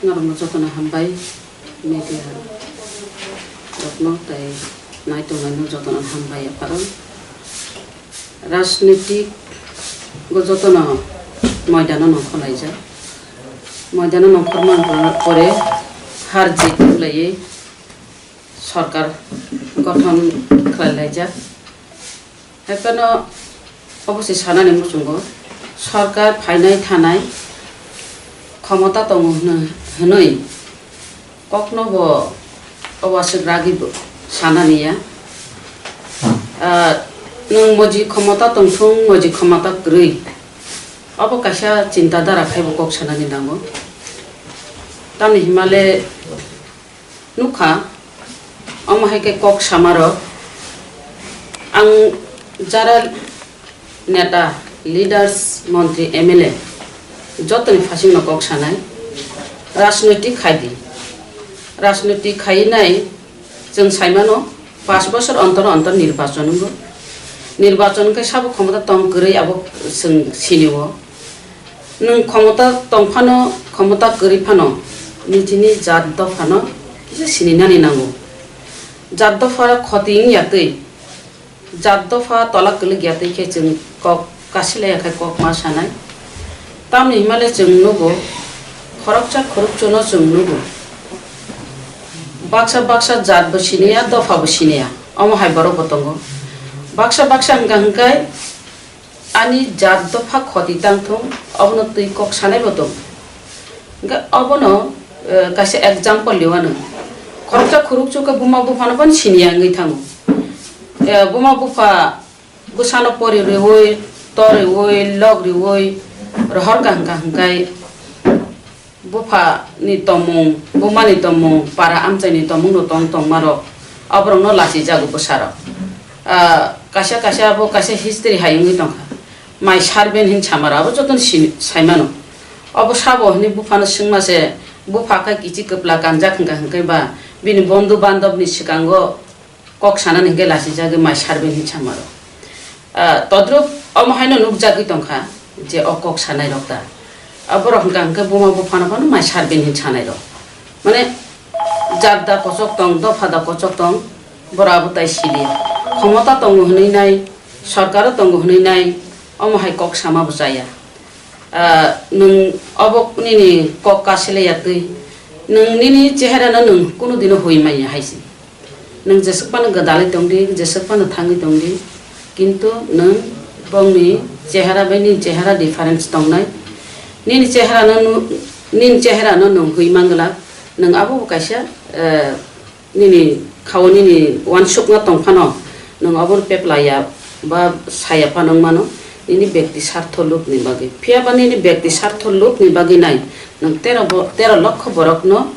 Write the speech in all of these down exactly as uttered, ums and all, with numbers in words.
Norokno jotono hambai, media rokno tei naitongnai no jotono hambai apharo. Rajnitik go jotono moidano nongkhorlaijak. Moidano nongkhorma pore har jit wnglaui sorkar gothon khlailaijak. Haiphano obo se sanani muchungo, sorkar phainai thanai khomota tongo hwnwi, hwnwi kokno bo obo aswk ragwi bo sanani ya. Ah, nwng moji khomota tongthung, moji khomota kwrwi, obo kaisa chinta dara khai bo kok sanani nango. Tamni himale nukha, omo hai khe kok samarok, ang jara neta, leaders, montri, M L A jotoni phasingno kok sanai, rajnoitik khai di. Rajnoitik khai nai chwng sai mano, pash bosor ontor ontor nirbachon wngo. Nirbachon wngkhe sabo khomota tong kwrwi abo chwng sini o. Nwng khomota tong phano, khomota kwrwi phano, nijini jat dophano kisa sininani nango. Jat dopha khoti wngya twi, jat dopha tola kwlwk ya twi khe chwng kok kasilai ya khe kok ma sanai. Tamni himale chwng nugo, khoroksa khoroksa no chwng nugo. Baksa baksa jat bo siniya, dopha bo siniya, omo hai borok bo tongo. Baksa baksa hwnkha hwnkhe ani jat dopha khoti tang thung, obono twi kok sanai bo tong. Hwnkhe obono, eh, kaisa example liwano. Khoroksa khoroksa khe buma buphano phano siniya wngwi thango. Eh, buma bupha bwsano pori riui, tor riui, lok riui, rohor kaham kaham khai bupha ni tongmung, buma ni tongmung, para amchai ni tongmung no tong tongma rok, aborok no lachi jago bwsa rok. Ah, kaisa kaisa abo kaisa history hai wngwi tongkha. Mai sarben hin samara abo jotono sini saimano. Obo sabo hwnwi buphano swngma se, bupha khe kichi kwpla kanjak hwnkha hwnkhe ba bini bondhu bandhobni swkango kok sanani hwnkhe lachijagwi mai sarben hin samaro. Ah, todrup omo haino nukjagwi tongkha je o kok sanairok da. Ah, borok hwnkha hwnkhe buma buphano phano mai sarben hin sanairok. Mane jat da kochok tong, dopha da kochok tong, borok abo tai siliya. Khomota tongo hwnwi nai, sorkaro tongo hwnwi nai, omo hai kok sama bo chaya. Ah, nwng obo nini kok kasilai ya twi, nwng nini chehera no nwng kunu dino hui manya hai se. Nwng jeswk phano gwdalwi tong di, jeswk phano thangwi tong di, kintu nwng bongni chehera bai nini chehera difference tongnai. Nini chehera no nu-, nini chehera no nwng hui mangwlak, nwng abo bo kaisa, eh, nini khao nini uansukna tong phano nwng obono peplai ya ba saya phano wng mano, nini bekti sartho lubni bagwi. Phiya ba nini bekti sartho lubni bagwi nai nwng tero bo-, tero lokho borokno,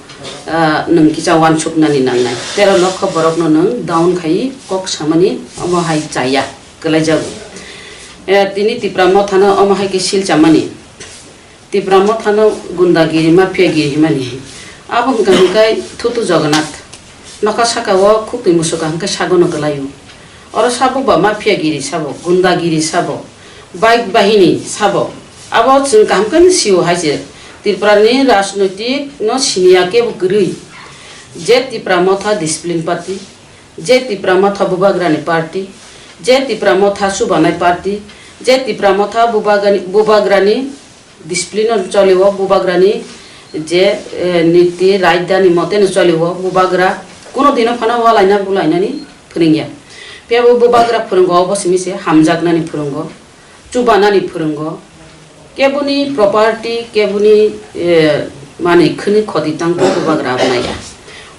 ah, nwng kisa uansuknani nangnai. Tero lokho borokno nwng down khaiwi kok samani omo hai chaya kwlaijago. Eh, tini Tipra Mothano omo hai khe sil chamani. Tipra Mothano gundagiri, mafiagiri himani. Abo hwnkha hwnkhe Thutu Jagannath. Nokha saka o khuktwi musuka hwnkhe sagono kwlaio. Oro sabo ba mafiagiri sabo, gundagiri sabo, bike bahini sabo. Abo chwng kaham khe sio hai se. Tripura ni rajnoitik no siniya kebo kwrwi. Je Tipra Motha Discipline Party, je Tipra Motha Bubagrani Party, je Tipra Motha Chubanai Party, je Tipra Motha Bubagani, Bubagrani discipline no choli o, bubagrani je, eh, niti rajdhani mote no choli o, bubagra kuno dino phano walaina bulainani phwrwngya. Phiya bo bubagra phwrwngo obo simi se hamjaknani phwrwngo, chubanani phwrwngo, keboni property, keboni, eh, manwi khwni khoti tang bubagra abo naiya.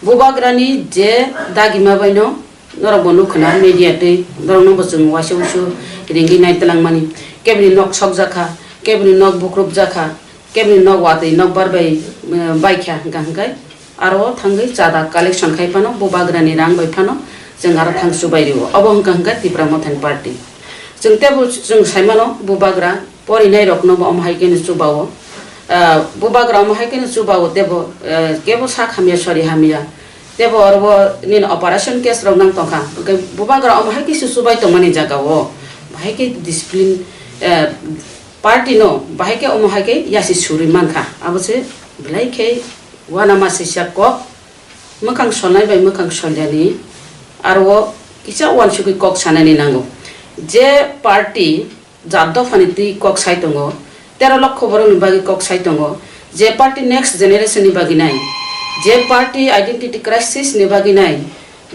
Bubagrani je dagima baino norok bo nukha na media twi, norok no bo chwng waisa wuisu ringwi nai twlang mani. Keboni nok sok jakha, keboni nok bukruk jakha, keboni nok watwi nok bar bai, eh, baikha hwnkha hwnkhe aro thangwi chada collection khai phano bubagra ni rang bai phano chwng aro thang chubai rio. Obo hwnkha hwnkhe Tipra Mothani party. Chwng tebo chwng sai mano bubagra porinai rok no bo omo hai khe no chuba o. Ah, bubagra omo hai khe no chuba o tebo, eh, kebo sak hamya sori hamya. Tebo oro bo nini operation case rok nang tongkha. Hwnkhe bubagra omo hai khe se chubai tongmani jaga o. Bahai khe discipline, eh, party no bahai khe omo hai khe yasi suri mankha. Abo se belai khe Uanama sisa kok mwkhang solnai bai mwkhang solyani aro kisa uansugwi kok sanani nango. Je party jat dophani twi kok sai tongo, tero lokho borokni bagwi kok sai tongo, je party next generation ni bagwi nai, je party identity crisis ni bagwi nai,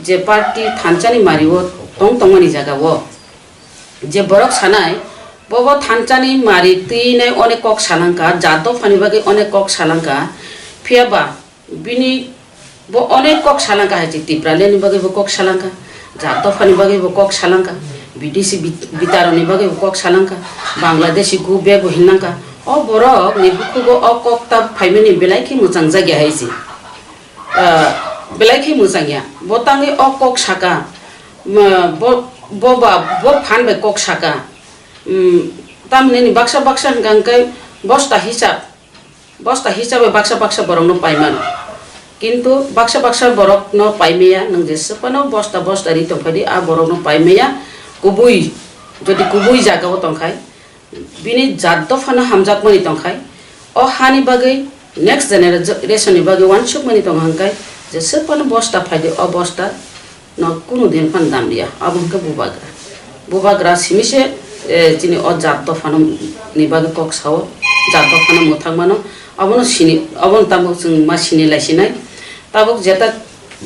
je party thanchani mario tong tongmani jagao je borok sanai, bobo thanchani mari twi nai onek kok salangkha, jat dophani bagwi onek kok salangkha, phiyaba bini bo onek kok salangkha hai se, Tipraland ni bagwi bo kok salangkha, jat dophani bagwi bo kok salangkha, bidesi bit-, bitaroni bagwi bo kok salangkha, Bangladeshi go back bo hinlangkha. O borok ni bukhugo o kok ta phaimani belai khe mwchang jakya hai se. Ah, belai khe mwchang ya. Bo tangwi o kok saka, ma, bo, bo ba, bo phan bai kok saka. Hmm, tamni ni baksa baksa hwnkha hwnkhe bosta hisab, bosta hisabe baksa baksa borokno paimano. Kintu baksa baksa borokno paimaya, nwng jeswk phano bosta bosta ri tongphadi, a borokno paimaya. Kubui, jodi kubui jagao tongkhai, bini jat dophano hamjakmani tongkhai, o hani bagwi next generation ni bagwi uansukmani tongkha hwnkhe, jeswk phano bosta phaidi, o bosta no kunu din phan damliya, abo hwnkhe bubagra. Bubagra simi se, eh, chini o jat dophano ni bagwi kok sao, jat dophano mwthangmano, abono sini, abono tamo chwng ma sini lai sinai. Tabuk jeta,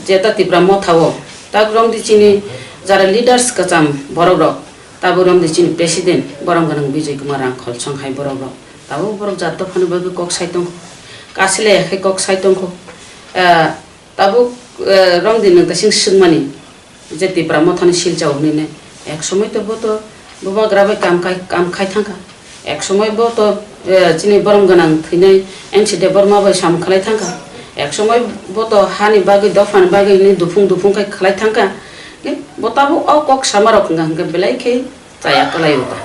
jeta Tipra Motha o, tabuk romdi chini jara leaders kwcham borok rok, tabuk romdi chini president, borom gwnang Bijoy Kumar Rangkhol song hai borok rok, tabuk borok jat dophano bagwi kok sai tongkho, kasile khe kok sai tongkho. Eh, Tabuk, eh, romdi nwng taising swngmani, je Tipra Mothani silchao hwnwi nai. Ek somoi to bo to bubagra bai kam khai, kam khai thangkha. Ek somoi bo to, eh, chini borom gwnang thwinai M C Debbarma bai samung khlai thangkha. Ek somoi bo to hani bagwi, dophani bagwi hwnwi duphung duphung khai khlai thangkha. Ni bo tabuk o kok samarok hwnkha hwnkhe belai khe chaya kwlai o ta.